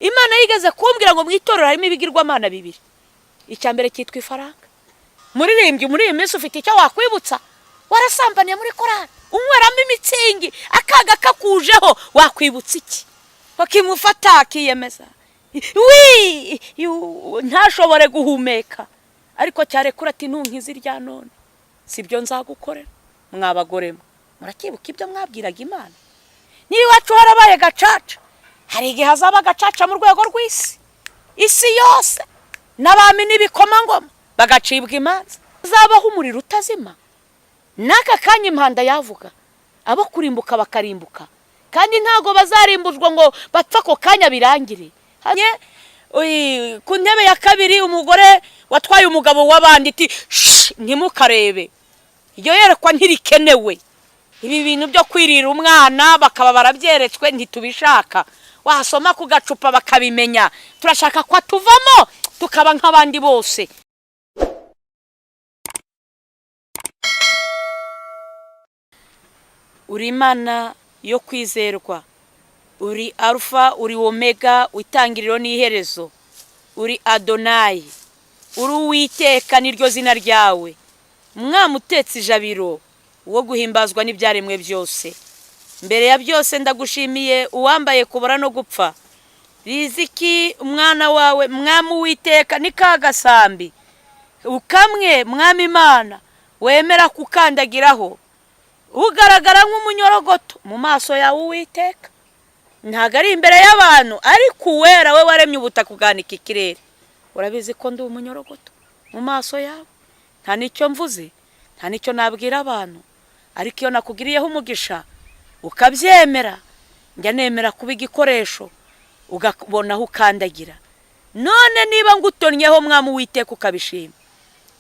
Imana yigeze kumbwira ngo mu itorero harimo ibigirwamana bibiri. Icya mbere cyitwa ifaranga. Muririmbyi, muri iyi minsi ufite icyo wakwibutsa? Warasambaniye muri korari, unyweramo imitsingi, akaga kakujeho, wakwibutsa iki? Bakimufata akiyemeza wi ntashobore guhumeka, ariko cyarekura ati: "Ntunkize irya none si byo nzagukorera." Mwabagore mwe, muracyibuka ibyo mwabwiraga Imana? Niba iwacu harabaye gacaca, hari igihe hazaba gacaca mu rwego rw'isi, isi yose, n'abami n'ibikomangoma bagacibwa imanza, hazabaho umuriro utazima. N'aka kanya impanda yavuga, abo kurimbuka bakarimbuka, kandi ntabwo bazarimbuzwa ngo bapfe ako kanya birangire. Ku ntebe ya kabiri, umugore watwaye umugabo w'abandi, iti: "Ntimukarebe iryo yerekwa, ntirikenewe." Ibi bintu byo kwirira umwana bakaba barabyeretswe, ntitubishaka. Wasoma ku gacupa bakabimenya. Turashaka ko tuvamo tukaba nk'abandi bose. Uri Imana yo kwizerwa, uri Arufa, uri Omega, itangiriro n'iherezo, uri Adonayi, uri Uwiteka, niryo zina ryawe. Mwamutetse ijabiro wo guhimbazwa n'ibyaremwe byose. Mbere ya byose ndagushimiye, uwambaye kubura no gupfa, riziki umwana wawe. Mwami Uwiteka, ni ka gasambi kamwe, Mwami Imana, wemera kukandagiraho, ugaragara nk'umunyorogoto mu maso yawe, Uwiteka. Ntabwo ari imbere y'abantu, ariko Uwera we waremye ubutaka uganika ikirere, urabizi ko ndi umunyorogoto mu maso yawe. Nta n'icyo mvuze, nta n'icyo nabwira abantu, ariko iyo nakugiriyeho umugisha ukabyemera, njya nemera kuba igikoresho, ugabona aho ukandagira. None niba ngutonnyeho, Mwami Uwiteka, ukabishima,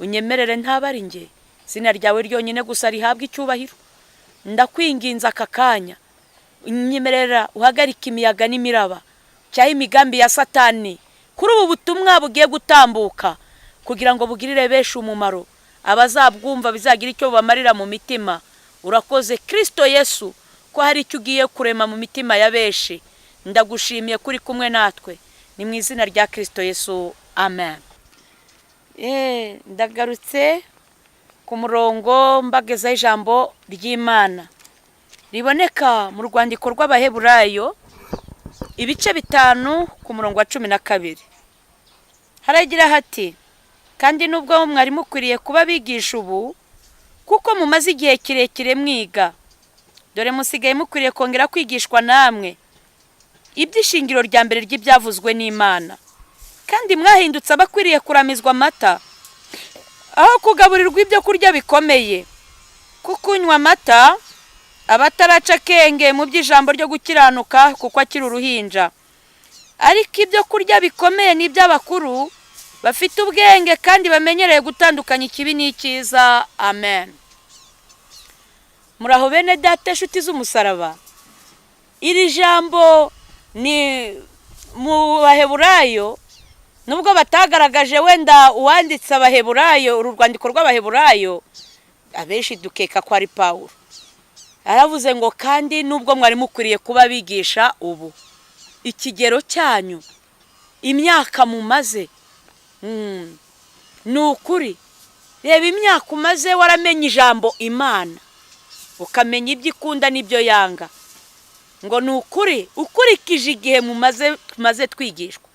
unyemerere ntaba ari njye, izina ryawe ryonyine gusa rihabwa icyubahiro. Ndakwinginze aka kanya, nyemerera uhagarike imiyaga n'imiraba cyangwa imigambi ya Satani kuri ubu butumwa bugiye gutambuka, kugira ngo bugirire benshi umumaro, abazabwumva bizagira icyo bubamarira mu mitima. Urakoze, Kirisito Yesu, ko hari icyo ugiye kurema mu mitima ya benshi. Ndagushimiye kuri kumwe natwe. Ni mu izina rya Kirisito Yesu, amen. Ndagarutse ku murongo mbagezaho ijambo ry'Imana riboneka mu rwandiko rw'Abaheburayo, ibice 5, ku murongo wa 12. Haragira hati: "Kandi nubwo mwari mukwiriye kuba abigisha ubu, kuko mumaze igihe kirekire mwiga, dore musigaye mukwiriye kongera kwigishwa namwe iby'ishingiro rya mbere ry'ibyavuzwe n'Imana. Kandi mwahindutse abakwiriye kuramizwa amata aho kugaburirwa ibyo kurya bikomeye, kuko unywa amata aba ataraca akenge mu by'ijambo ryo gukiranuka, kuko akiri uruhinja. Ariko ibyo kurya bikomeye ni iby'abakuru bafite ubwenge kandi bamenyereye gutandukanya ikibi n'icyiza." Amen. Muraho bene Data, inshuti z'umusaraba. Iri jambo ni mu Baheburayo, nubwo batagaragaje wenda uwanditse Abaheburayo, uru rwandiko rw'Abaheburayo, abenshi dukeka ko ari Pawulo. Aravuze ngo: "Kandi nubwo mwari mukwiriye kuba abigisha ubu, ikigero cyanyu, imyaka mumaze, ni ukuri, reba imyaka umaze waramenye ijambo Imana, ukamenya ibyo ikunda n'ibyo yanga, ngo ni ukuri, ukurikije igihe mumaze tumaze twigishwa,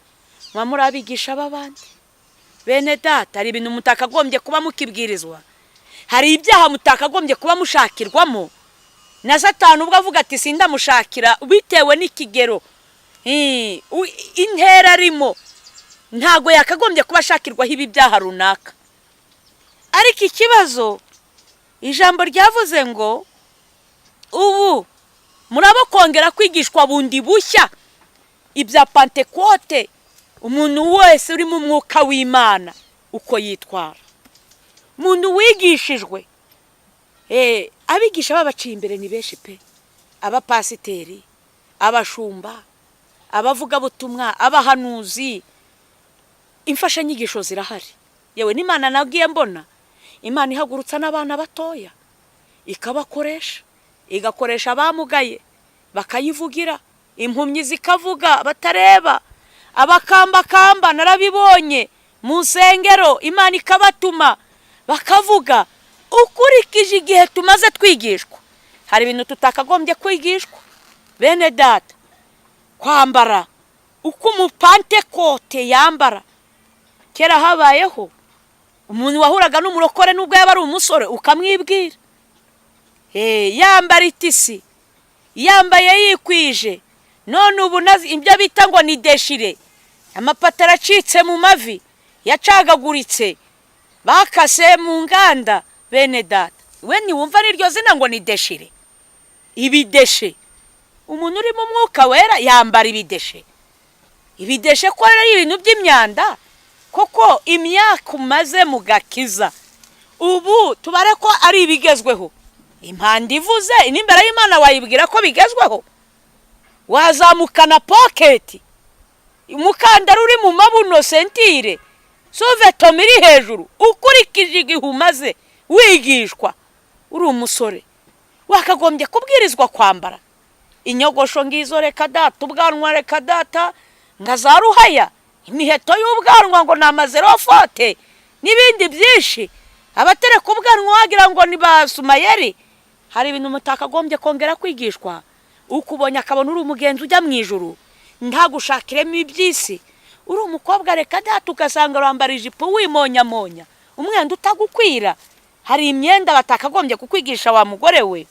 muba muri abigisha b'abandi." Bene Data, hari ibintu mutakagombye kuba mukibwirizwa, hari ibyaha mutakagombye kuba mushakirwamo na Satani. Ubwo avuga ati: "Sindamushakira," bitewe n'ikigero, intera arimo, ntabwo yakagombye kuba ashakirwaho ibi byaha runaka. Ariko ikibazo, ijambo ryavuze ngo: "Ubu murabo kongera kwigishwa bundi bushya ibya Pantekote, umuntu wese uri mu mwuka w'Imana uko yitwara." Umuntu wigishijwe, abigisha babaciye imbere ni benshi pe: abapasiteri, abashumba, abavugabutumwa, abahanuzi, imfashanyigisho zirahari. Yewe n'Imana, nagiye mbona Imana ihagurutsa n'abana batoya ikabakoresha, igakoresha abamugaye bakayivugira, impumyi zikavuga, batareba. Abakambakamba narabibonye mu nsengero, Imana ikabatuma bakavuga. Ukurikije igihe tumaze twigishwa, hari ibintu tutakagombye kwigishwa, bene data. Kwambara uko umupantekote yambara, kera habayeho umuntu wahuraga n'umurokore, nubwo yaba ari umusore, ukamwibwira. Yambara itisi, yambaye yikwije. None ubu ibyo bita ngo ni déchiré, amapataro acitse mu mavi, yacagaguritse, bakase mu nganda. Bene data, we ntiwumva n'iryo zina ngo ni déchiré, ibidéchets? Umuntu uri mu mwuka wera yambara ibidéchets? Ibidéchets ko ari ibintu by'imyanda koko? Imyaka umaze mu gakiza, ubu tubare ko ari ibigezweho? Impanda ivuze n'imbere y'Imana wayibwira ko bigezweho? Wazamukana pocket, umukandara uri mu mabuno, ceinture, sous-vêtement iri hejuru. Ukurikije igihe umaze wigishwa, uri umusore, wakagombye kubwirizwa kwambara inyogosho ngizo? Reka data, ubwanwa, reka data, nga za ruhaya, imiheto y'ubwanwa ngo ni amazerofote n'ibindi byinshi. Abatereka ubwanwa wagira ngo ni ba sumayeri. Hari ibintu mutakagombye kongera kwigishwa. Ukubonye akabona uri umugenzi ujya mu ijuru, ntagushakiremo iby'isi. Uri umukobwa, reka data, ugasanga wambara ijipo wimonyamonya, umwenda utagukwira. Hari imyenda batakagombye kukwigisha, wa mugore we,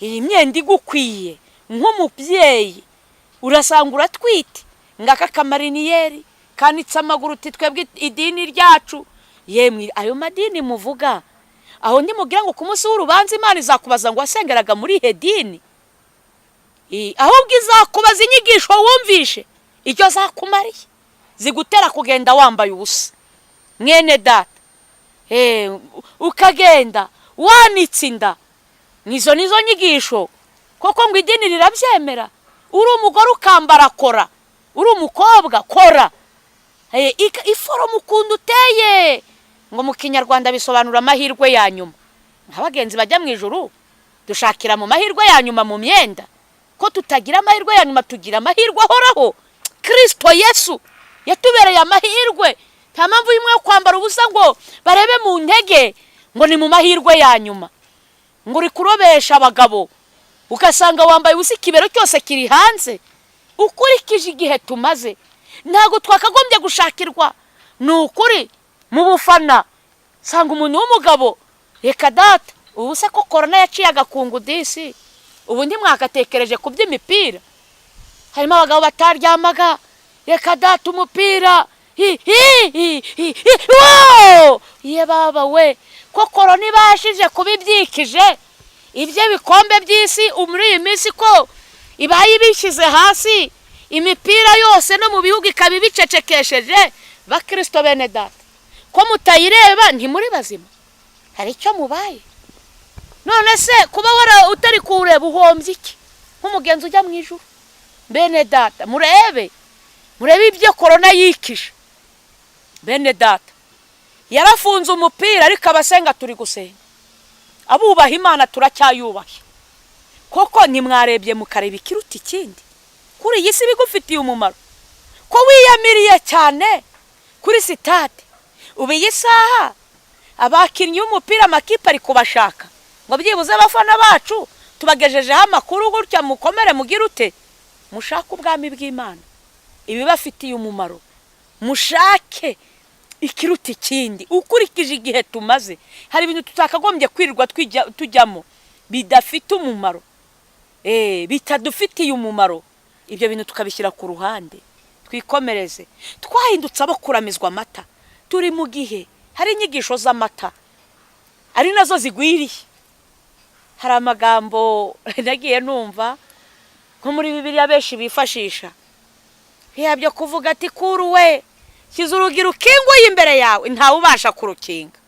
iyi myenda igukwiye nk'umubyeyi. Urasanga uratwite, ngaka kamarinière kanitse amaguru, uti twebwe idini ryacu. Yemwe, ayo madini muvuga aho, ndimubwira ngo ku munsi w'urubanza Imana izakubaza ngo wasengeraga muri ihe dini? Ahubwo izakubaza inyigisho wumvishe icyo zakumariye, zigutera kugenda wambaye ubusa, mwene data, ukagenda wanitse inda. Nizo nizo nyigisho koko ngo idini rirabyemera? Uri umugore ukambara kora, uri umukobwa kora, iforme ukuntu uteye, ngo mu Kinyarwanda bisobanura amahirwe ya nyuma. Nk'abagenzi bajya mu ijuru, dushakira mu mahirwe ya nyuma mu myenda? Ko tutagira amahirwe ya nyuma, tugira amahirwe ahoraho. Kirisito Yesu yatubereye amahirwe. Nta mpamvu y'imwe yo kwambara ubusa ngo barebe mu ntege ngo ni mu mahirwe ya nyuma, ngo uri kurobesha abagabo, ugasanga wambaye ubusa, ikibero cyose kiri hanze. Ukurikije igihe tumaze, ntabwo twakagombye gushakirwa, ni ukuri, mu bufana. Sanga umuntu w'umugabo, reka data. Ubu se ko korona yaciye agakungu disi, ubu ntimwagatekereje ku by'imipira? Harimo abagabo bataryamaga, reka data, umupira hi hi hi hi hi, wo ye baba we! Ko korona ibashije kuba ibyikije ibyo bikombe by'isi muri iyi minsi, ko ibaye ibishyize hasi imipira yose no mu bihugu ikaba ibicecekesheje, bakirisito bene data, ko mutayireba, ntimuri bazima? Hari icyo mubaye? None se kuba wara utari kuwureba uhombye iki nk'umugenzi ujya mu ijuru? Bene data, murebe, murebe ibyo korona yikije, bene data. Yarafunze umupira, ariko abasenga turi gusenga, abubaha Imana turacyayubaha. Koko ntimwarebye mukareba ikiruta ikindi kuri iyi si bigufitiye umumaro, ko wiyamiriye cyane kuri sitade? Ubu iyi saha abakinnyi b'umupira, amakipe ari kubashaka ngo byibuze abafana bacu tubagejejeho amakuru gutya, mukomere, mugire ute? Mushake ubwami bw'Imana, ibibafitiye umumaro, mushake ikiruta ikindi. Ukurikije igihe tumaze, hari ibintu tutakagombye kwirirwa tujyamo bidafite umumaro, bitadufitiye umumaro. Ibyo bintu tukabishyira ku ruhande, twikomereze. Twahindutse abo kuramizwa amata. Turi mu gihe hari inyigisho z'amata ari nazo zigwiriye. Hari amagambo nagiye numva nko muri Bibiliya benshi bifashisha, biriya byo kuvuga ati kuruwe shyize urugi rukinguye imbere yawe, ntawe ubasha kurukinga.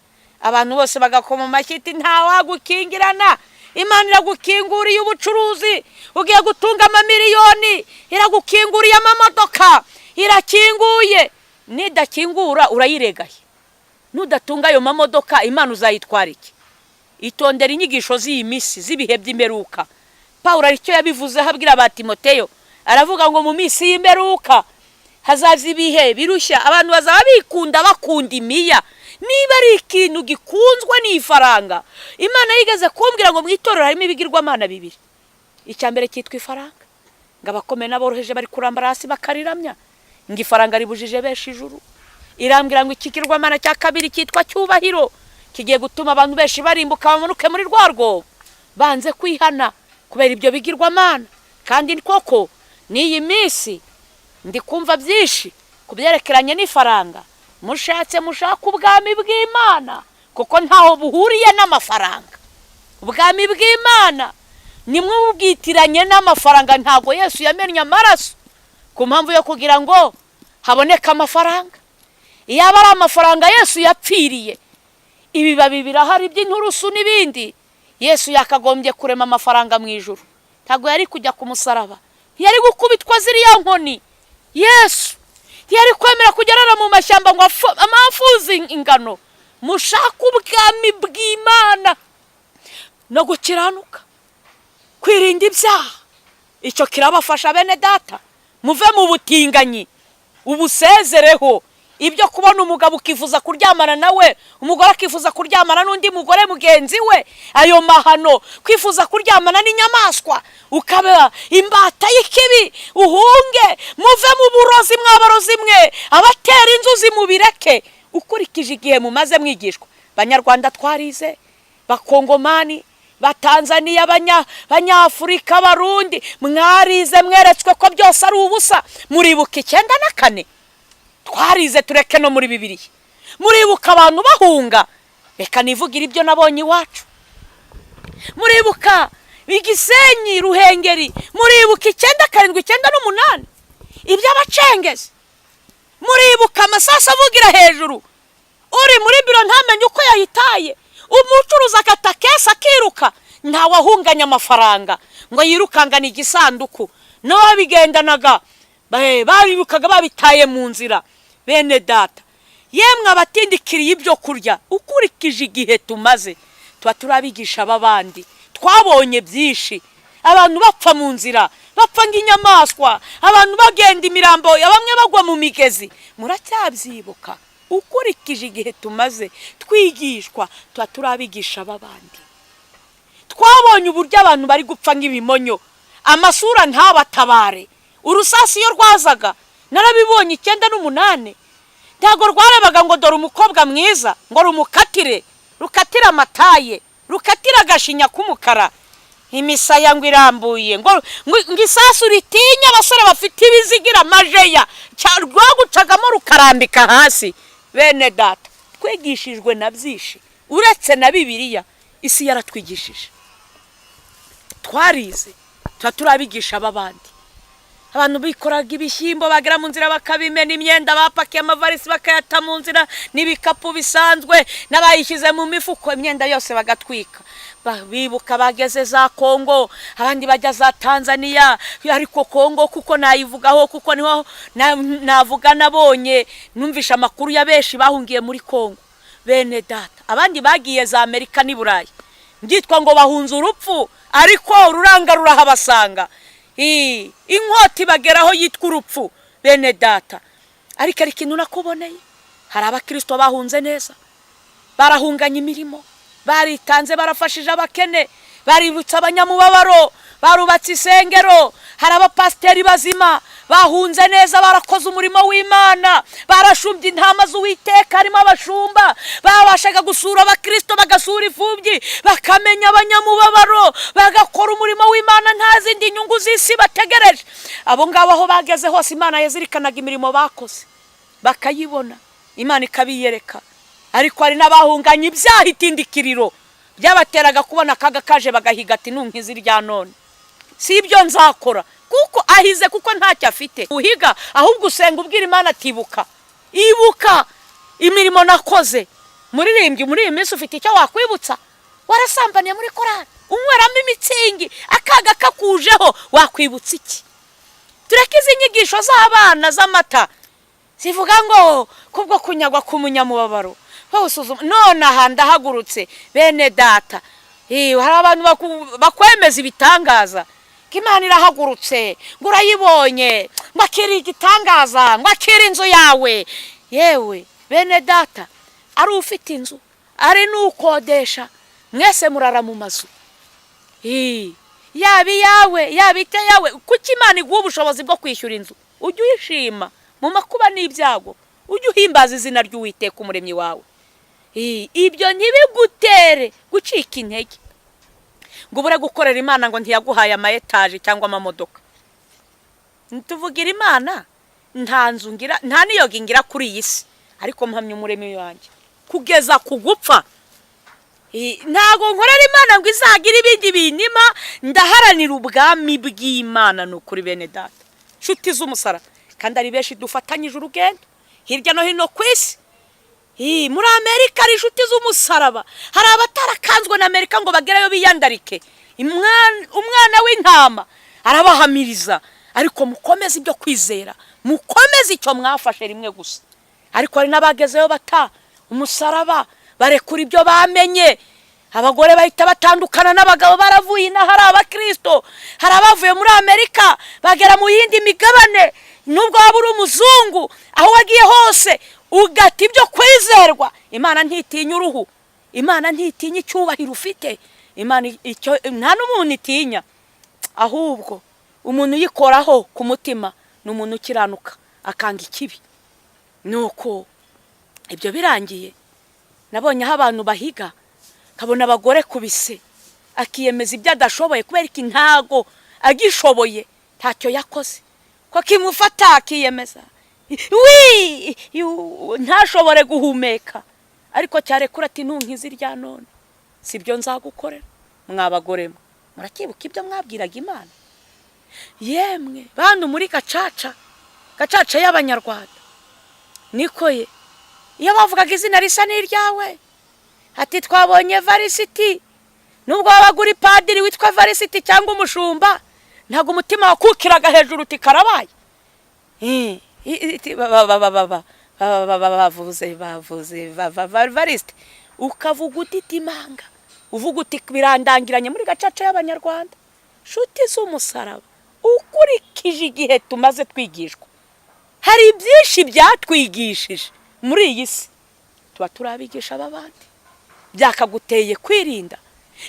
Abantu bose bagakoma amashyi, iti ntawagukingirana. Imana iragukinguriye ubucuruzi, ugiye gutunga amamiliyoni, iragukinguriye amamodoka, irakinguye. Nidakingura urayiregaye? Nudatunga ayo mamodoka, Imana uzayitwara iki? Itondera inyigisho z'iyi minsi z'ibihe by'imperuka. Pawulo aricyo yabivuzeho abwira ba Timoteyo, aravuga ngo mu minsi y'imperuka Hazaza ibihe birushya, abantu bazaba bikunda, bakunda imiya. Niba ari ikintu gikunzwe ni ifaranga. Imana yigeze kumbwira ngo mu itorero harimo ibigirwamana bibiri. Icya mbere cyitwa ifaranga, ngo abakomeye n'aboroheje bari kurambara hasi bakariramya, ngo ifaranga ribujije benshi ijuru. Irambwira ngo ikigirwamana cya kabiri cyitwa cyubahiro, kigiye gutuma abantu benshi barimbuka, bamanuke muri rwa rwobo banze kwihana kubera ibyo bigirwamana. Kandi koko n'iyi minsi ndi kumva byinshi ku byerekeranye n'ifaranga. Mushatse mushaka ubwami bw'Imana, kuko ntaho buhuriye n'amafaranga. Ubwami bw'Imana nimwe bubwitiranye n'amafaranga. Ntabwo Yesu yamennye amaraso ku mpamvu yo kugira ngo haboneke amafaranga. Iyo aba ari amafaranga Yesu yapfiriye, ibibabi birahari by'inturusu n'ibindi, Yesu yakagombye kurema amafaranga mu ijuru. Ntabwo yari kujya ku musaraba, ntiyari gukubitwa ziriya nkoni. Yesu ntiyari kwemera kugerera mu mashyamba ngo amafuze ingano. Mushake ubwami bw'Imana no gukiranuka, kwirinda ibyaha, icyo kirabafasha. Bene data, muve mu butinganyi, ubusezereho. Ibyo kubona umugabo ukifuza kuryamana nawe, umugore akifuza kuryamana n'undi mugore mugenzi we, ayo mahano, kwifuza kuryamana n'inyamaswa, ukaba imbata y'ikibi, uhunge. Muve mu burozi, mwabarozi mwe, abatera inzuzi mubireke. Ukurikije igihe mumaze mwigishwa, Banyarwanda twarize, Bakongomani, Batanzaniya, Banyafurika, Barundi, mwarize, mweretswe ko byose ari ubusa. Muribuka 94? Twarize, tureke no muri Bibiliya. Muribuka abantu bahunga? Reka nivugire ibyo nabonye iwacu. Muribuka Igisenyi, Ruhengeri? Muribuka 97, 98, iby'abacengezi? Muribuka amasasu avugira hejuru, uri muri biro ntamenye uko yayitaye, umucuruzi akata kesi akiruka? Ntawahunganye amafaranga ngo yirukangane igisanduku, n'ababigendanaga babibukaga babitaye mu nzira. Bene data, yemwe abatindikiriye ibyo kurya, ukurikije igihe tumaze tuba turabigisha b'abandi, twabonye byinshi. Abantu bapfa mu nzira, bapfa nk'inyamaswa, abantu bagenda imirambo, bamwe bagwa mu migezi. Muracyabyibuka? Ukurikije igihe tumaze twigishwa, tuba turabigisha b'abandi. Twabonye uburyo abantu bari gupfa nk'ibimonyo, amasura ntabatabare. Urusasi iyo rwazaga, narabibonye 98, ntabwo rwarebaga ngo dore umukobwa mwiza ngo rumukatire, rukatire amataye, rukatire agashinya k'umukara, imisaya ngo irambuye, ngo isasu ritinye abasore bafite ibizigira amajeya, rwagucagamo rukarambika hasi. Bene data, twigishijwe na byinshi uretse na Bibiliya. Isi yaratwigishije, twarize, tuba turabigisha b'abandi. Abantu bikoraga ibishyimbo, bagera mu nzira bakabimena, imyenda bapakiye amavarisi bakayata mu nzira, n'ibikapu bisanzwe, n'abayishyize mu mifuko, imyenda yose bagatwika. Bibuka bageze za Kongo, abandi bajya za Tanzania. Ariko Kongo kuko nayivugaho, kuko niho navuga nabonye, numvishe amakuru ya benshi bahungiye muri Kongo. Bene data, abandi bagiye za Amerika n'i Burayi, byitwa ngo bahunze urupfu, ariko ururanga rurahabasanga, inkota ibageraho yitwa urupfu. Bene data, ariko ari ikintu nakuboneye: hari abakirisito bahunze neza, barahunganye imirimo, baritanze, barafashije abakene, baributsa abanyamubabaro, barubatse isengero. Hari abapasiteri bazima bahunze neza, barakoze umurimo w'Imana, barashumbye intama z'Uwiteka. Harimo abashumba babashaga gusura abakirisito, bagasura imfubyi, bakamenya abanyamubabaro, bagakora umurimo w'Imana nta zindi nyungu z'isi bategereje. Abo ngabo aho bageze hose, Imana yazirikanaga imirimo bakoze, bakayibona, Imana ikabiyereka. Ariko hari n'abahunganye ibyaha, itindikiriro byabateraga kubona akaga kaje bagahiga, ati nunkizi irya none si ibyo nzakora, kuko ahize, kuko ntacyo afite uhiga. Ahubwo usenga ubwira Imana ati ibuka, ibuka imirimo nakoze. Muririmbyi, muri iyi minsi ufite icyo wakwibutsa? Warasambaniye muri korari, unyweramo imitsingi, akaga kakujeho, wakwibutsa iki? Tureke izi nyigisho z'abana z'amata zivuga ngo kubwo kunyagwa k'umunyamubabaro. None aha ndahagurutse, bene data, hari abantu bakwemeza ibitangaza. Ngo Imana irahagurutse, ngo urayibonye, ngo akiri igitangaza, ngo akiri inzu yawe. Yewe bene data, ari ufite inzu ari n'ukodesha, mwese murara mu mazu. Yaba iyawe, yaba itayawe, kuki Imana iguha ubushobozi bwo kwishyura inzu? Ujye uyishima mu makuba n'ibyago, ujye uhimbaza izina ry'Uwiteka umuremyi wawe. Ibyo ntibigutere gucika intege ngo ubure gukorera Imana ngo ntiyaguhaye ama etaje cyangwa amamodoka. Tuvugira Imana, nta nzu ngira, nta n'iyoga ngira kuri iyi si, ariko mpamya umuremyi wanjye kugeza ku gupfa. Ntabwo nkorera Imana ngo izagire ibindi binyima, ndaharanira ubwami bw'Imana. Ni ukuri bene data, nshuti z'umusaraba, kandi ari benshi dufatanyije urugendo hirya no hino ku isi. Muri Amerika hari inshuti z'umusaraba, hari abatarakanzwe na Amerika ngo bagereyo biyandarike. Umwana w'intama arabahamiriza, ariko mukomeze ibyo kwizera, mukomeze icyo mwafashe rimwe gusa. Ariko hari n'abagezeyo bata umusaraba, barekura ibyo bamenye. Abagore bahita batandukana n'abagabo, baravuye inaha hari abakirisito, hari abavuye muri Amerika bagera mu yindi migabane. Nubwo waba uri umuzungu, aho wagiye hose ugata ibyo kwizerwa. Imana ntitinya uruhu, Imana ntitinya icyubahiro ufite, Imana icyo nta n'umuntu itinya. Ahubwo umuntu uyikoraho ku mutima ni umuntu ukiranuka akanga ikibi. Nuko ibyo birangiye, nabonye aho abantu bahiga, nkabona abagore kubise, akiyemeza ibyo adashoboye. Kubera iki? Ntago agishoboye, ntacyo yakoze ko kimufata, akiyemeza wi ntashobore guhumeka, ariko cyarekura ati: "Ntunkize irya none si byo nzagukorera." Mwa bagore mwe, murakibuka ibyo mwabwiraga Imana? Yemwe bantu muri gacaca, gacaca y'Abanyarwanda, niko ye, iyo bavugaga izina risa n'iryawe, ati: "Twabonye Varisiti." Nubwo wabaga uri padiri witwa Varisiti cyangwa umushumba, ntabwo umutima wakukiraga hejuru uti: "Karabaye." Bavuze Varisite, ukavuga utitimanga, uvuga uti: "Birandangiranye." Muri gacaca y'Abanyarwanda, nshuti z'umusaraba, ukurikije igihe tumaze twigishwa, hari byinshi byatwigishije muri iyi si, tuba turabigisha abandi. Byakaguteye kwirinda.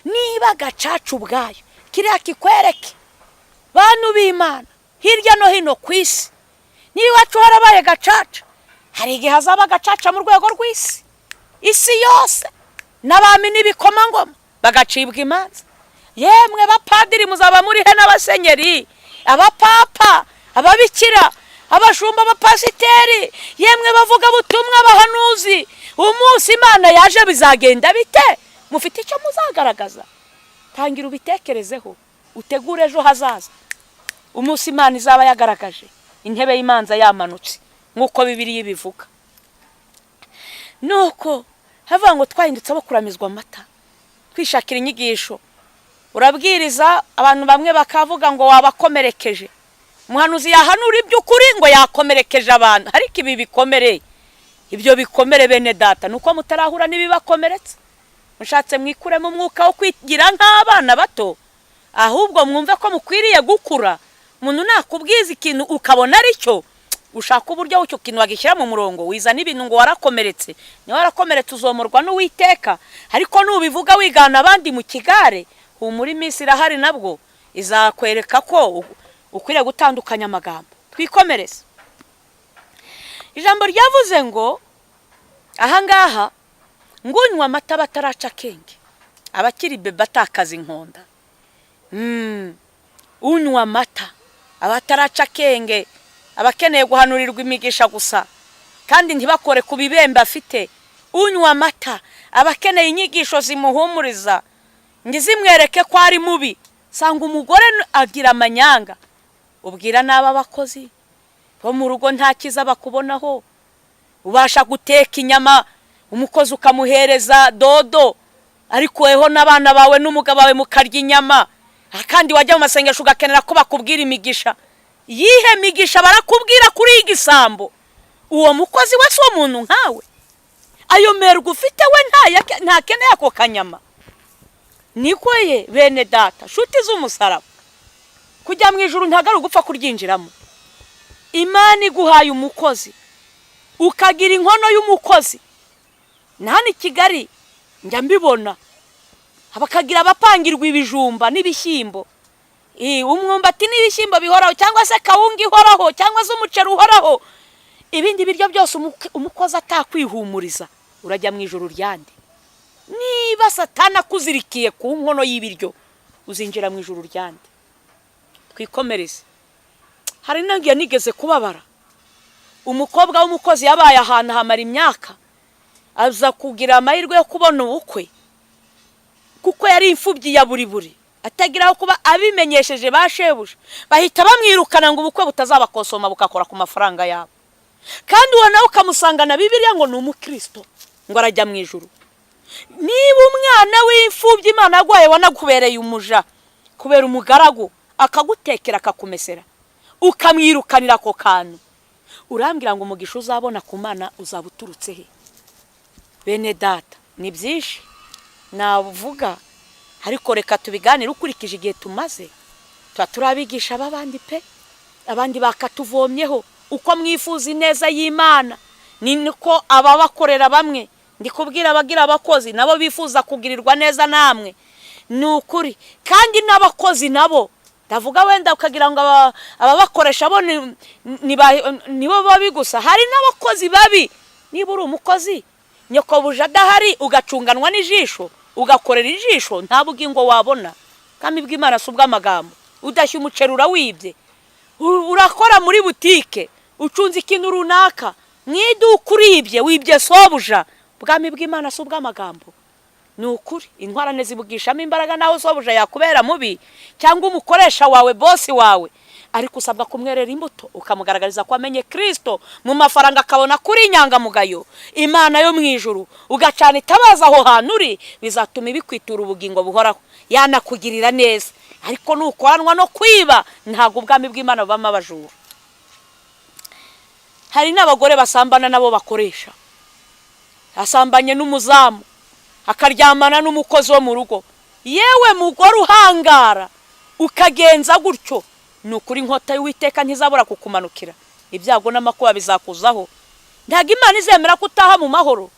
Niba gacaca ubwayo kiriya kikwereke, bantu b'Imana hirya no hino ku isi, niba iwacu harabaye gacaca, hari igihe hazaba gacaca mu rwego rw'isi, isi yose, n'abami n'ibikomangoma bagacibwa imanza. Yemwe bapadiri, muzaba muri he n'abasenyeri, abapapa, ababikira, abashumba, abapasiteri, yemwe bavuga butumwa, abahanuzi? Umunsi Imana yaje bizagenda bite? Mufite icyo muzagaragaza? Tangira ubitekerezeho, utegure ejo hazaza. Umunsi Imana izaba yagaragaje intebe y'imanza yamanutse nk'uko Bibiliya ibivuga, nuko havuga ngo twahindutse abo kuramizwa amata, twishakira inyigisho. Urabwiriza, abantu bamwe bakavuga ngo wabakomerekeje. Umuhanuzi yahanura iby'ukuri ngo yakomerekeje abantu. Ariko ibi bikomere, ibyo bikomere, bene data, ni uko mutarahura n'ibibakomeretsa. Mushatse mwikuremo umwuka wo kwigira nk'abana bato, ahubwo mwumve ko mukwiriye gukura. Umuntu nakubwiza ikintu ukabona ari cyo, ushaka uburyo icyo kintu wagishyira mu murongo. Wizana ibintu ngo warakomeretse, niba warakomeretse uzomorwa n'Uwiteka. Ariko nubivuga wigana abandi mu kigare, humura, iminsi irahari nabwo izakwereka ko ukwiriye gutandukanya amagambo. Twikomereze. Ijambo ryavuze ngo ahangaha ngo unywa amata bataraca akenge, abakiri bebe atakaza inkonda. Unywa amata abataraca akenge, abakeneye guhanurirwa imigisha gusa kandi ntibakore ku bibembe afite. Unywa amata abakeneye inyigisho zimuhumuriza ngo izimwereke ko ari mubi. Sanga umugore agira amanyanga, ubwira n'aba bakozi bo mu rugo nta cyiza bakubonaho. Ubasha guteka inyama, umukozi ukamuhereza dodo, ariko weho n'abana bawe n'umugabo wawe mukarya inyama. Kandi wajya mu masengesho ugakenera ko bakubwira imigisha. Yihe migisha barakubwira kuri iyi gisambo? Uwo mukozi we si umuntu nkawe? Ayo merwa ufite we ntakeneye ako kanyama? Niko ye, bene data, nshuti z'umusaraba. Kujya mu ijuru ntabwo ari ugupfa kuryinjiramo. Imana iguhaye umukozi, ukagira inkono y'umukozi. Na hano i Kigali njya mbibona, bakagira abapangirwa ibijumba n'ibishyimbo, umwumbati n'ibishyimbo bihoraho, cyangwa se kawunga ihoraho, cyangwa se umuceri uhoraho, ibindi biryo byose umukozi atakwihumuriza. Urajya mu ijuru ryande? Niba Satana akuzirikiye ku nkono y'ibiryo, uzinjira mu ijuru ryande? Twikomereze. Hari n'igihe nigeze kubabara. Umukobwa w'umukozi yabaye ahantu hamara imyaka, aza kugira amahirwe yo kubona ubukwe, kuko yari imfubyi ya buri buri, atagira aho kuba. Abimenyesheje ba shebuja, bahita bamwirukana ngo ubukwe butazabakosoma bukakora ku mafaranga yabo. Kandi uwo nawe ukamusangana Bibiliya ngo ni umukristo, ngo arajya mu ijuru. Niba umwana w'imfubyi Imana yaguhaye wanakubereye umuja, kubera umugaragu, akagutekera, akakumesera, ukamwirukanira ako kantu, urambwira ngo umugisha uzabona ku Mana uzaba uturutse he? Bene data, ni byinshi navuga, ariko reka tubiganire ukurikije igihe tumaze. Tuba turabigisha b'abandi pe, abandi bakatuvomyeho. Uko mwifuza ineza y'Imana, ni niko ababakorera bamwe, ndi kubwira abagira abakozi, nabo bifuza kugirirwa neza namwe, ni ukuri. Kandi n'abakozi nabo ndavuga, wenda ukagira ngo ababakoresha bo nibo babi gusa, hari n'abakozi babi. Niba uri umukozi, nyokobuja adahari, ugacunganwa n'ijisho, ugakorera ijisho, nta bugingo wabona. Kandi bw'Imana si ubw'amagambo. Udashya umuceri urawibye, urakora muri butike, ucunze ikintu runaka mu iduka, uribye, wibye sobuja. Ubwami bw'Imana si ubw'amagambo, ni ukuri. Intwarane zibugishamo imbaraga. Naho sobuja yakubera mubi, cyangwa umukoresha wawe, bosi wawe, ariko usabwa kumwerera imbuto, ukamugaragariza ko amenye Kirisito mu mafaranga, akabona kuri inyangamugayo. Imana yo mu ijuru, ugacana itabaza aho hantu uri, bizatuma ibikwitura ubugingo buhoraho, yanakugirira neza. Ariko nukoranwa no kwiba, ntabwo ubwami bw'Imana bubamo abajura. Hari n'abagore basambana nabo bakoresha, asambanye n'umuzamu, akaryamana n'umukozi wo mu rugo. Yewe mugore uhangara ukagenza gutyo, ni ukuri inkota y'Uwiteka ntizabura kukumanukira, ibyago n'amakuba bizakuzaho. Ntabwo Imana izemera ko utaha mu mahoro.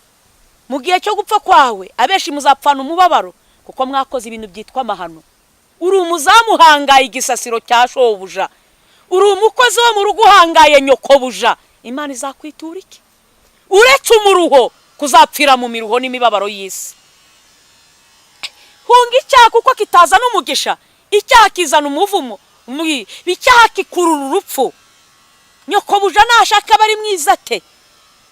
Mu gihe cyo gupfa kwawe, abenshi muzapfana umubabaro, kuko mwakoze ibintu byitwa amahano. Uri umuzamu uhangaye igisasiro cya shobuja, uri umukozi wo mu rugo uhangaye nyokobuja, Imana izakwitura iki uretse umuruho, kuzapfira mu miruho n'imibabaro y'isi? Hunga icyaha, kuko kitazana umugisha. Icyaha kizana umuvumo, icyaha kikurura urupfu. Nyokobuja nashaka aba ari mwiza ate,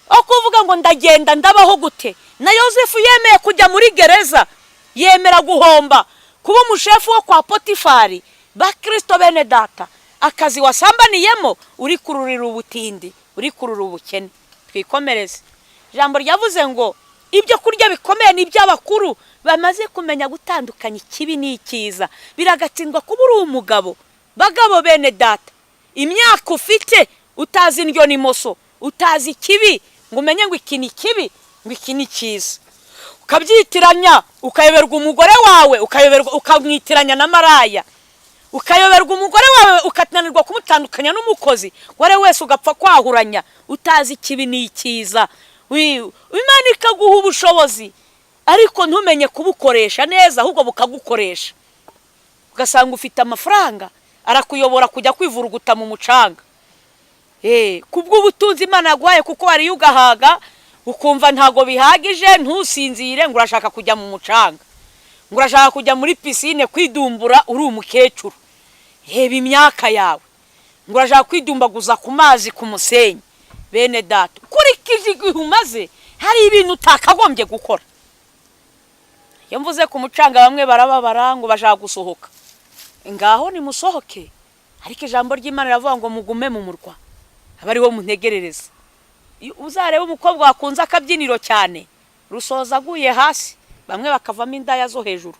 aho kuvuga ngo ndagenda ndabaho gute? Na Yosefu yemeye kujya muri gereza, yemera guhomba kuba umushefu wo kwa Potifari. Bakirisito bene data, akazi wasambaniyemo, uri kururira ubutindi, uri kurura ubukene. Twikomereze. Ijambo ryavuze ngo ibyo kurya bikomeye ni iby'abakuru bamaze kumenya gutandukanya ikibi n'icyiza. Biragatsindwa kuba uri umugabo. Bagabo bene data, imyaka ufite utazi indyo n'imoso, utazi ikibi, ngo umenye ngo iki ni kibi, ngo iki ni cyiza, ukabyitiranya, ukayoberwa umugore wawe, ukayoberwa, ukamwitiranya na maraya, ukayoberwa umugore wawe, ukananirwa kumutandukanya n'umukozi uwo ari we wese, ugapfa kwahuranya utazi ikibi n'icyiza. Imana ikaguha ubushobozi, ariko ntumenye kubukoresha neza, ahubwo bukagukoresha. Ugasanga ufite amafaranga arakuyobora kujya kwivuruguta mu mucanga kubw'ubutunzi Imana yaguhaye, kuko wariye ugahaga, ukumva ntabwo bihagije, ntusinzire, ngo urashaka kujya mu mucanga, ngo urashaka kujya muri pisine kwidumbura. Uri umukecuru, reba imyaka yawe, ngo urashaka kwidumbaguza ku mazi, ku musenyi. Bene data, ukurikije igihe umaze, hari ibintu utakagombye gukora. Iyo mvuze ku mucanga bamwe barababara ngo bashaka gusohoka. Ngaho nimusohoke, ariko ijambo ry'Imana riravuga ngo mugume mu murwa, aba ariwo muntegerereza. Uzarebe umukobwa wakunze akabyiniro cyane, rusoza aguye hasi, bamwe bakavamo indaya zo hejuru.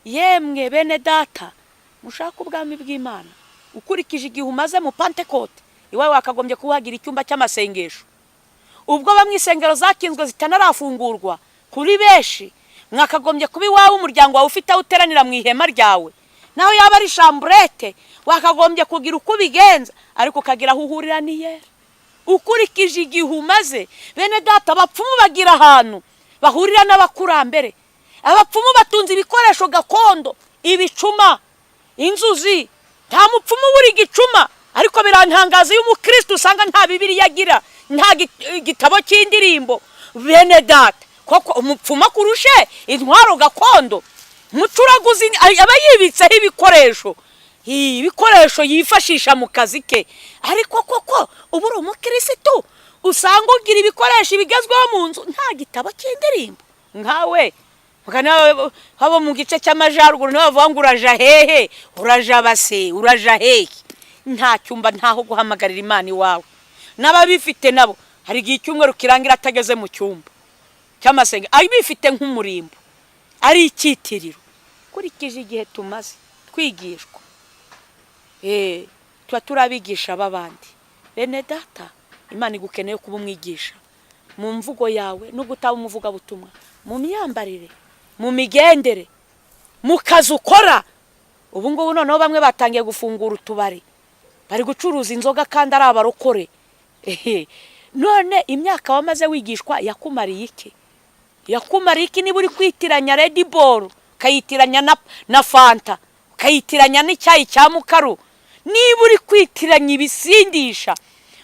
Yemwe bene data, mushake ubwami bw'Imana. Ukurikije igihe umaze mu Pantekote, iwawe wakagombye kuhagira icyumba cy'amasengesho. Ubwo bamwe insengero zakinzwe zitanarafungurwa kuri benshi, mwakagombye kuba iwawe, umuryango wawe ufite aho uteranira mu ihema ryawe. Naho yaba ari chambrette, wakagombye kugira uko ubigenza, ariko ukagira aho uhurira n'Iyera ukurikije igihe umaze. Bene data, abapfumu bagira ahantu bahurira n'abakurambere. Abapfumu batunze ibikoresho gakondo, ibicuma, inzuzi. Nta mupfumu ubura igicuma. Ariko birantangaza iyo umukristo usanga nta Bibiliya agira, nta gitabo cy'indirimbo. Bene data, koko umupfumu akurushe intwaro gakondo? Umucuraguzi aba yibitseho ibikoresho, ibikoresho yifashisha mu kazi ke. Ariko koko uba uri umukirisitu, usanga ugira ibikoresho bigezweho mu nzu, nta gitabo cy'indirimbo. Nkawe haba mu gice cy'amajyaruguru, ntibavuga ngo uraja hehe, uraja base, uraja hehe? Nta cyumba, ntaho guhamagarira Imana iwawe. N'ababifite nabo hari igihe icyumweru kirangira atageze mu cyumba cy'amasenga, abifite nk'umurimbo, ari icyitiriro. Ukurikije igihe tumaze twigishwa, tuba turabigisha b'abandi. Bene data, Imana igukeneye kuba umwigisha mu mvugo yawe, nubwo utaba umuvugabutumwa, mu myambarire, mu migendere, mu kazi ukora. Ubu ngubu noneho bamwe batangiye gufungura utubari, bari gucuruza inzoga kandi ari abarokore. None imyaka wamaze wigishwa yakumariye iki? Yakumariye iki niba uri kwitiranya Red Bull, ukayitiranya na Fanta, ukayitiranya n'icyayi cya mukaru? Niba uri kwitiranya ibisindisha,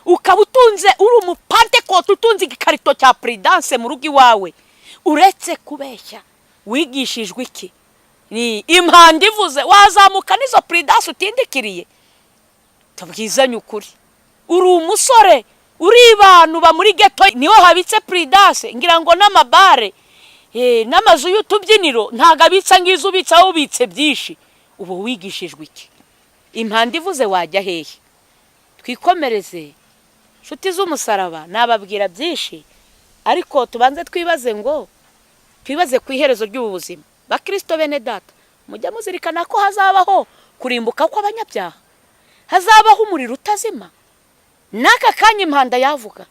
ukaba utunze, uri umupantekote, utunze igikarito cya Prudence mu rugo iwawe, uretse kubeshya wigishijwe iki? Ni impanda ivuze, wazamuka n'izo Prudence utindikiriye? Tubwizanye ukuri, uri umusore, uri uba muri ghetto, niho habitse Prudence. Ngira ngo n'amabare n'amazu y'utubyiniro ntabwo abitsa ngizo ubitse, aho ubitse byinshi. Ubu wigishijwe iki? Impanda ivuze wajya hehe? Twikomereze, inshuti z'umusaraba. Nababwira byinshi, ariko tubanze twibaze ngo twibaze ku iherezo ry'ubu buzima. Bakirisito bene data, mujya muzirikana ko hazabaho kurimbuka kw'abanyabyaha, hazabaho umuriro utazima. N'aka kanya impanda yavuga,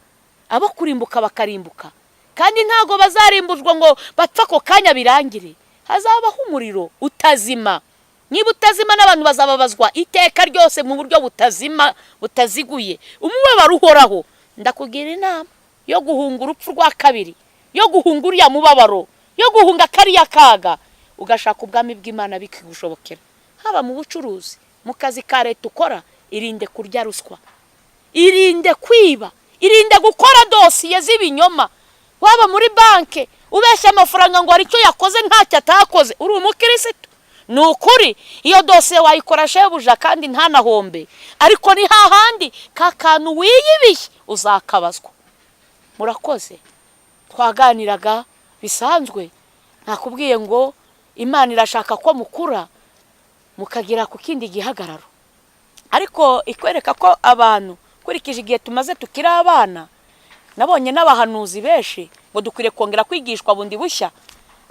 abo kurimbuka bakarimbuka, kandi ntabwo bazarimbuzwa ngo bapfe ako kanya birangire. Hazabaho umuriro utazima. Niba utazima, n'abantu bazababazwa iteka ryose mu buryo butazima, butaziguye, umubabaro uhoraho. Ndakugira inama yo guhunga urupfu rwa kabiri, yo guhunga uriya mubabaro, yo guhunga kariya kaga, ugashaka ubwami bw'Imana bikigushobokera. Haba mu bucuruzi, mu kazi ka leta ukora, irinde kurya ruswa, irinde kwiba, irinde gukora dosiye z'ibinyoma. Waba muri banki ubeshya amafaranga ngo hari icyo yakoze, ntacyo atakoze, uri umukirisitu, ni ukuri iyo dosiye wayikora shebuja kandi ntanahombe, ariko ni hahandi ka kantu wiyibiye uzakabazwa. Murakoze. Twaganiraga bisanzwe, nakubwiye ngo Imana irashaka ko mukura mukagera ku kindi gihagararo, ariko ikwereka ko abantu, ukurikije igihe tumaze tukiri abana, nabonye n'abahanuzi benshi ngo dukwiriye kongera kwigishwa bundi bushya.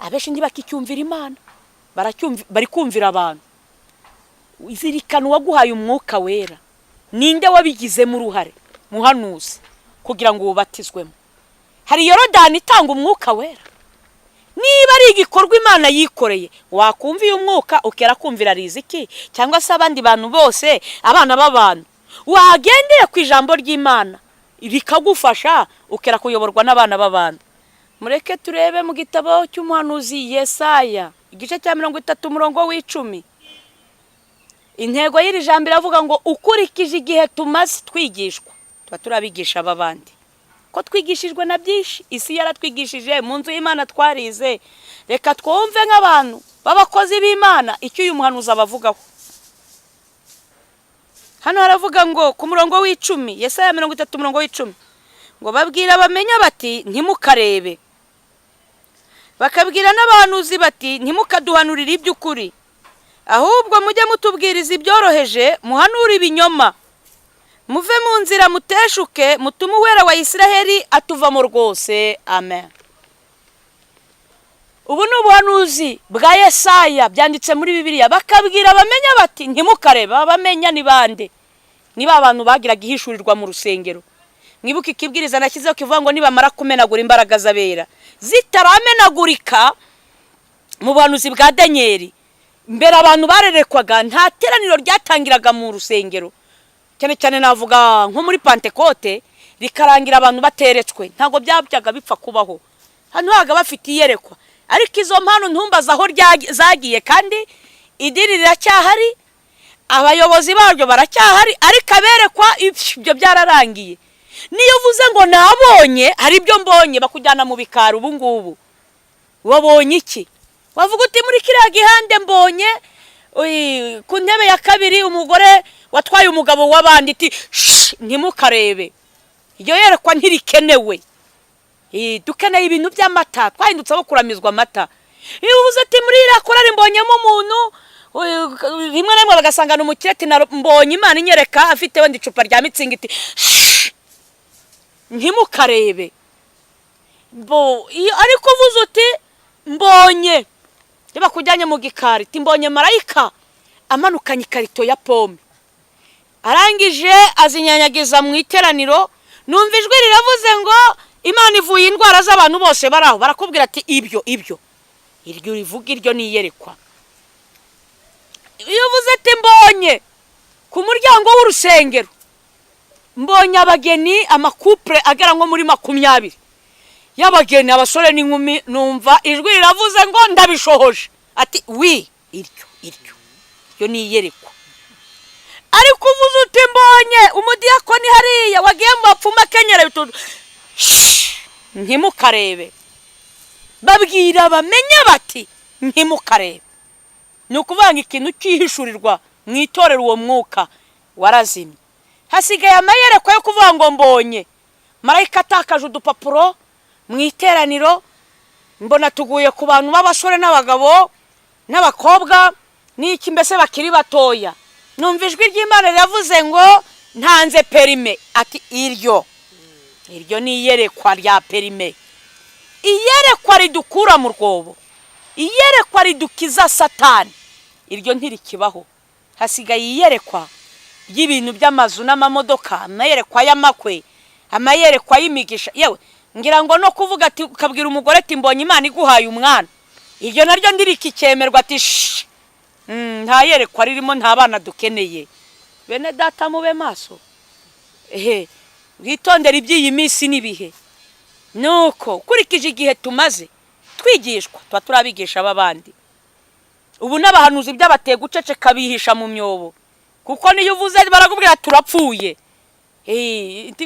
Abenshi ntibakicyumvira Imana, bari kumvira abantu. Zirikana uwaguhaye Umwuka Wera, ninde wabigizemo uruhare, muhanuzi, kugira ngo wubatizwemo? Hari Yorodani itanga Umwuka Wera? Niba ari igikorwa Imana yikoreye, wakumva uyu mwuka ukera kumvira Riziki cyangwa se abandi bantu bose, abana b'abantu? Wagendeye ku ijambo ry'Imana rikagufasha, ukera kuyoborwa n'abana b'abantu. Mureke turebe mu gitabo cy'umuhanuzi Yesaya, igice cya 30, umurongo wa 10. Intego y'iri jambo iravuga ngo ukurikije igihe tumaze twigishwa, tuba turabigisha ab'abandi, ko twigishijwe na byinshi. Isi yaratwigishije, mu nzu y'Imana twarize. Reka twumve nk'abantu b'abakozi b'Imana icyo uyu muhanuzi abavugaho. Hano haravuga ngo ku murongo wa 10, Yesaya 30, umurongo wa 10, ngo babwira bamenya bati: "Ntimukarebe." Bakabwira n'abahanuzi bati: "Ntimukaduhanurire iby'ukuri, ahubwo mujye mutubwiriza ibyoroheje, muhanure ibinyoma. Muve mu nzira, muteshuke, mutume Uwera wa Isiraheli atuvamo rwose." Amen. Ubu ni ubuhanuzi bwa Yesaya, byanditse muri Bibiliya. Bakabwira bamenya bati: "Ntimukarebe." Abamenya ni bande? Niba abantu bagiraga ihishurirwa mu rusengero. Mwibuke ikibwiriza nashyizeho kivuga ngo nibamara kumenagura imbaraga z'abera, zitaramenagurika mu buhanuzi bwa Daniyeli. Mbere abantu barerekwaga, nta teraniro ryatangiraga mu rusengero, cyane cyane navuga nko muri Pantekote, rikarangira abantu bateretswe. Ntabwo byabyaga bipfa kubaho. Hano haga bafite iyerekwa, ariko izo mpano ntumbaze aho zagiye. Kandi idini riracyahari, abayobozi baryo baracyahari, ariko aberekwa ibyo byararangiye. Niyo uvuze ngo nabonye, hari ibyo mbonye, bakujyana mu bikari. Ubu ngubu wabonye iki? Wavuga uti muri kiriya gihande mbonye ku ntebe ya kabiri umugore watwaye umugabo w'abandi, iti ntimukarebe, iryo yerekwa ntirikenewe. Dukeneye ibintu by'amata, twahindutse abo kuramizwa amata. Iyo uvuze ati muri iriya korari mbonyemo umuntu, rimwe na rimwe bagasangana umukire, ati mbonye Imana inyereka afite wenda icupa rya Mützig, iti ntimukarebe. Ariko uvuze uti mbonye, iyo bakujyanye mu gikari, ati mbonye marayika amanukanye ikarito ya pome, arangije azinyanyagiza mu iteraniro, numva ijwi riravuze ngo Imana ivuye indwara z'abantu bose bari aho, barakubwira ati ibyo iryo rivuga, iryo ni iyerekwa. Iyo uvuze ati mbonye ku muryango w'urusengero, mbonye abageni, ama couple agera nko muri 20 y'abageni, abasore n'inkumi, numva ijwi riravuze ngo ndabishohoje, ati wi iryo ni iyerekwa. Ariko uvuze uti mbonye umudiyakoni hariya wagiye mu bapfumu akenyera bitutu, ntimukarebe. Babwira bamenye bati ntimukarebe. Ni ukuvuga ngo ikintu cyihishurirwa mu itorero, uwo mwuka warazimye. Hasigaye amayerekwa yo kuvuga ngo mbonye marayika atakaje udupapuro mu iteraniro, mbona tuguye ku bantu b'abasore n'abagabo n'abakobwa n'iki, mbese bakiri batoya, numva ijwi ry'Imana riravuze ngo ntanze permis, ati iryo ni iyerekwa rya permis. Iyerekwa ridukura mu rwobo, iyerekwa ridukiza Satani, iryo ntirikibaho. Hasigaye iyerekwa ry'ibintu by'amazu n'amamodoka, amayerekwa y'amakwe, amayerekwa y'imigisha. Yewe, ngira ngo no kuvuga ati, ukabwira umugore ati mbonye Imana iguhaye umwana, iryo naryo ndirikikemerwa, ati shi nta yerekwa ririmo, nta bana dukeneye. Bene data, mube maso, ehe, witondere iby'iyi minsi n'ibihe. Nuko ukurikije igihe tumaze twigishwa, tuba turabigisha b'abandi. Ubu n'abahanuzi byabateye guceceka, bihisha mu myobo, kuko niyo uvuze barakubwira turapfuye.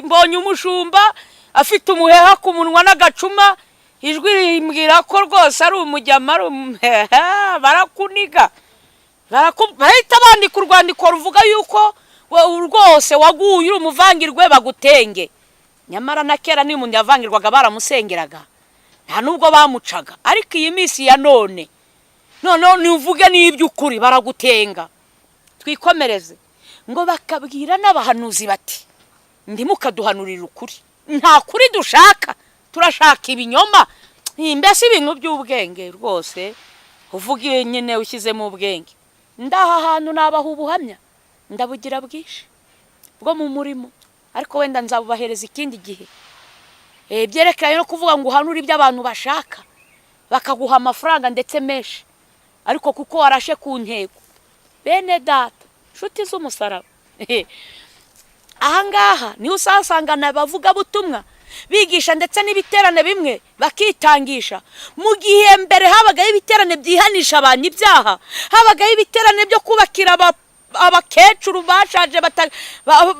Mbonye umushumba afite umuheha ku munwa n'agacuma, ijwi rimbwira ko rwose ari umujyama, ari barakuniga, barahita bandika urwandiko ruvuga yuko rwose waguye uri umuvangirwe, bagutenge. Nyamara na kera niyo umuntu yavangirwaga baramusengeraga, nta nubwo bamucaga. Ariko iyi minsi ya none, noneho ntuvuge n'iby'ukuri, baragutenga. Twikomereze. Ngo bakabwira n'abahanuzi bati ntimukaduhanurire ukuri, nta kuri dushaka, turashaka ibinyoma. Mbese ibintu by'ubwenge rwose, uvuga nyine ushyizemo ubwenge. Ndaha hantu nabaha ubuhamya, ndabugira bwinshi bwo mu murimo, ariko wenda nzabubahereza ikindi gihe. Byerekeranye no kuvuga ngo uhanure ibyo abantu bashaka, bakaguha amafaranga ndetse menshi, ariko kuko warashe ku ntego. Bene data, nshuti z'umusaraba, ahangaha niho usasangana abavugabutumwa bigisha ndetse n'ibiterane bimwe bakitangisha, mu gihe mbere habagaho ibiterane byihanisha abantu ibyaha, habagaho ibiterane byo kubakira abakecuru bashaje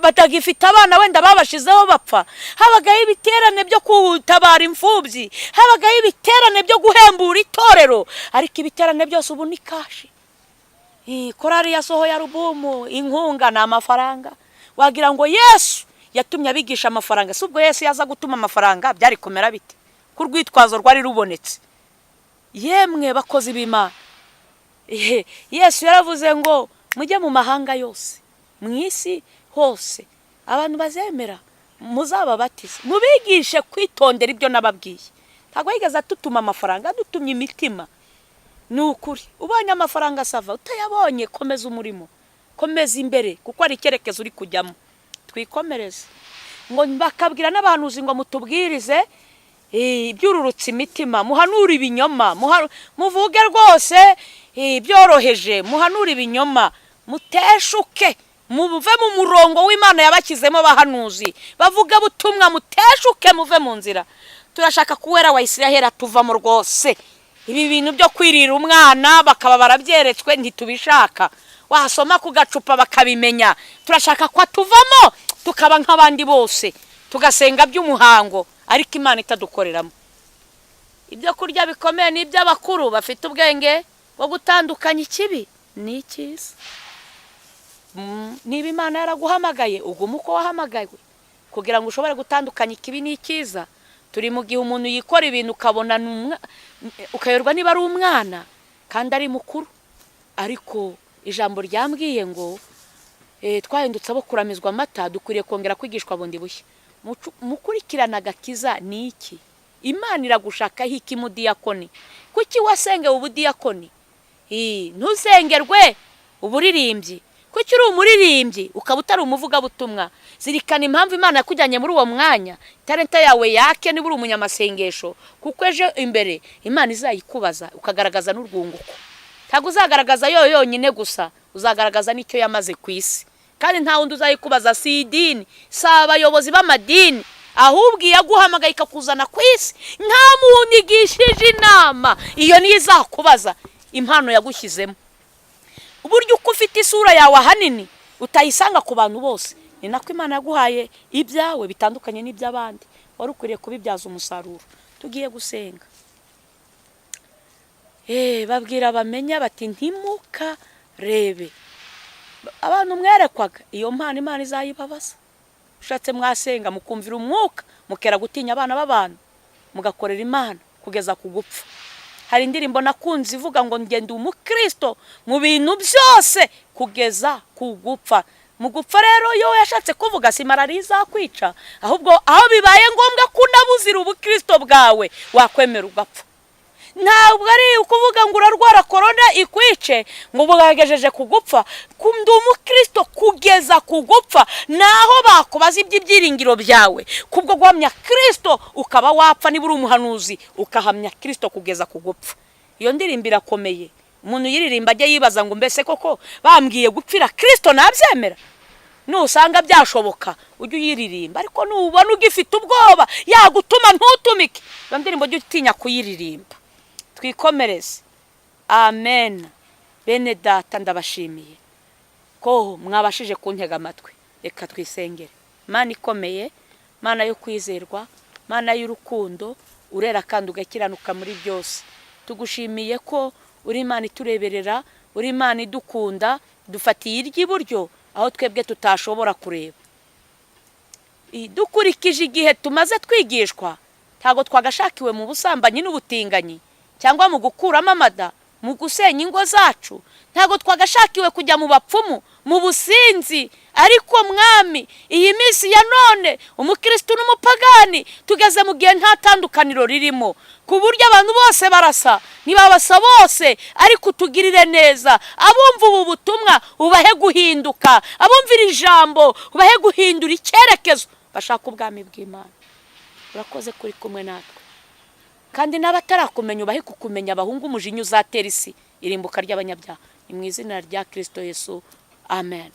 batagifite abana, wenda babashizeho bapfa, habagaho ibiterane byo gutabara imfubyi, habagaho ibiterane byo guhembura itorero. Ariko ibiterane byose ubu ni cash. Korari yasohoye album, inkunga ni amafaranga. Wagira ngo Yesu yatumye abigisha amafaranga. Si ubwo Yesu yaza gutuma amafaranga byari kumera bite, ko urwitwazo rwari rubonetse? Yemwe bakozi b'Imana, Yesu yaravuze ngo mujye mu mahanga yose, mu isi hose, abantu bazemera muzababatize, mubigishe kwitondera ibyo nababwiye. Ntabwo yigeze atutuma amafaranga, adutumye imitima. Ni ukuri, ubonye amafaranga ça va, utayabonye komeza umurimo, komeza imbere, kuko hari icyerekezo uri kujyamo. Twikomereze. Ngo bakabwira n'abahanuzi ngo mutubwirize. Ibyururutse imitima, muhanure ibinyoma, muvuge rwose byoroheje, muhanure ibinyoma, muteshuke, muve mu murongo w'Imana yabashyizemo. Abahanuzi bavuga butumwa, muteshuke muve mu nzira. Turashaka kuwera wa Isiraheli atuvamo rwose. Ibi bintu byo kwirira umwana bakaba barabyeretswe ntitubishaka, wasoma ku gacupa bakabimenya. Turashaka ko atuvamo tukaba nk'abandi bose, tugasenga by'umuhango ariko Imana itadukoreramo. Ibyo kurya bikomeye ni iby'abakuru bafite ubwenge bwo gutandukanya ikibi n'icyiza. Niba Imana yaraguhamagaye, ugume uko wahamagawe kugira ngo ushobore gutandukanya ikibi n'icyiza. Turi mu gihe umuntu yikora ibintu ukabona ukayoberwa niba ari umwana kandi ari mukuru. Ariko ijambo ryambwiye ngo twahindutse abo kuramizwa amata, dukwiriye kongera kwigishwa bundi bushya. Mukurikirana agakiza ni iki? Imana iragushakaho iki mudiyakoni? Kuki wasengewe ubudiyakoni ntusengerwe uburirimbyi? Kuki uri umuririmbyi ukaba utari umuvugabutumwa? Zirikana impamvu Imana yakujyanye muri uwo mwanya. Talenta yawe yake niba uri umunyamasengesho, kuko ejo imbere Imana izayikubaza ukagaragaza n'urwunguko. Ntabwo uzagaragaza yo yonyine gusa, uzagaragaza n'icyo yamaze ku isi, kandi nta wundi uzayikubaza. Si idini, si abayobozi b'amadini, ahubwo iyaguhamagaye ikakuzana ku isi nta muntu igishije inama, iyo niyo izakubaza impano yagushyizemo. Uburyo uko ufite isura yawe ahanini utayisanga ku bantu bose, ni nako Imana yaguhaye ibyawe bitandukanye n'iby'abandi, wari ukwiriye kubibyaza umusaruro. Tugiye gusenga. Babwira bamenya bati: "Ntimukarebe abantu mwerekwaga." Iyo mpano Imana izayibabaza. Ushatse mwasenga, mukumvira umwuka, mukera gutinya abana b'abantu, mugakorera Imana kugeza ku gupfa. Hari indirimbo nakunze ivuga ngo: "Ngenda umukristo mu bintu byose kugeza ku gupfa." Mu gupfa rero, iyo yashatse kuvuga si malariya izakwica, ahubwo aho bibaye ngombwa ko unabuzira ubukristo bwawe, wakwemera ugapfa. Ntabwo ari ukuvuga ngo urarwara korona ikwice ngo bwagejeje ku gupfa. Ndi umukristo kugeza ku gupfa, naho bakubaza iby'ibyiringiro byawe kubwo guhamya Kirisito ukaba wapfa. Niba uri umuhanuzi, ukahamya Kirisito kugeza ku gupfa. Iyo ndirimbo irakomeye. Umuntu uyiririmba ajye yibaza ngo: "Mbese koko bambwiye gupfira Kirisito nabyemera?" Nusanga byashoboka ujye uyiririmba, ariko nubona ugifite ubwoba yagutuma ntutumike, iyo ndirimbo ujye utinya kuyiririmba. Twikomereze. Amen. Bene data, ndabashimiye ko mwabashije kuntega amatwi. Reka twisengere. Mana ikomeye, Mana yo kwizerwa, Mana y'urukundo, urera kandi ugakiranuka muri byose, tugushimiye ko uri Imana itureberera, uri Imana idukunda, dufatiye iry'iburyo aho twebwe tutashobora kureba. Dukurikije igihe tumaze twigishwa, ntabwo twagashakiwe mu busambanyi n'ubutinganyi cyangwa mu gukuramo amada, mu gusenya ingo zacu. Ntabwo twagashakiwe kujya mu bapfumu, mu businzi. Ariko Mwami, iyi minsi ya none umukirisitu n'umupagani tugeze mu gihe nta tandukaniro ririmo, ku buryo abantu bose barasa. Ntibabasa bose, ariko utugirire neza. Abumva ubu butumwa ubahe guhinduka, abumvira ijambo ubahe guhindura icyerekezo, bashaka ubwami bw'Imana. Urakoze kuri kumwe natwe, kandi n'abatarakumenya ubahe kukumenya, bahunga umujinya uzatera isi, irimbuka ry'abanyabyaha. Ni mu izina rya Kirisito Yesu, amen.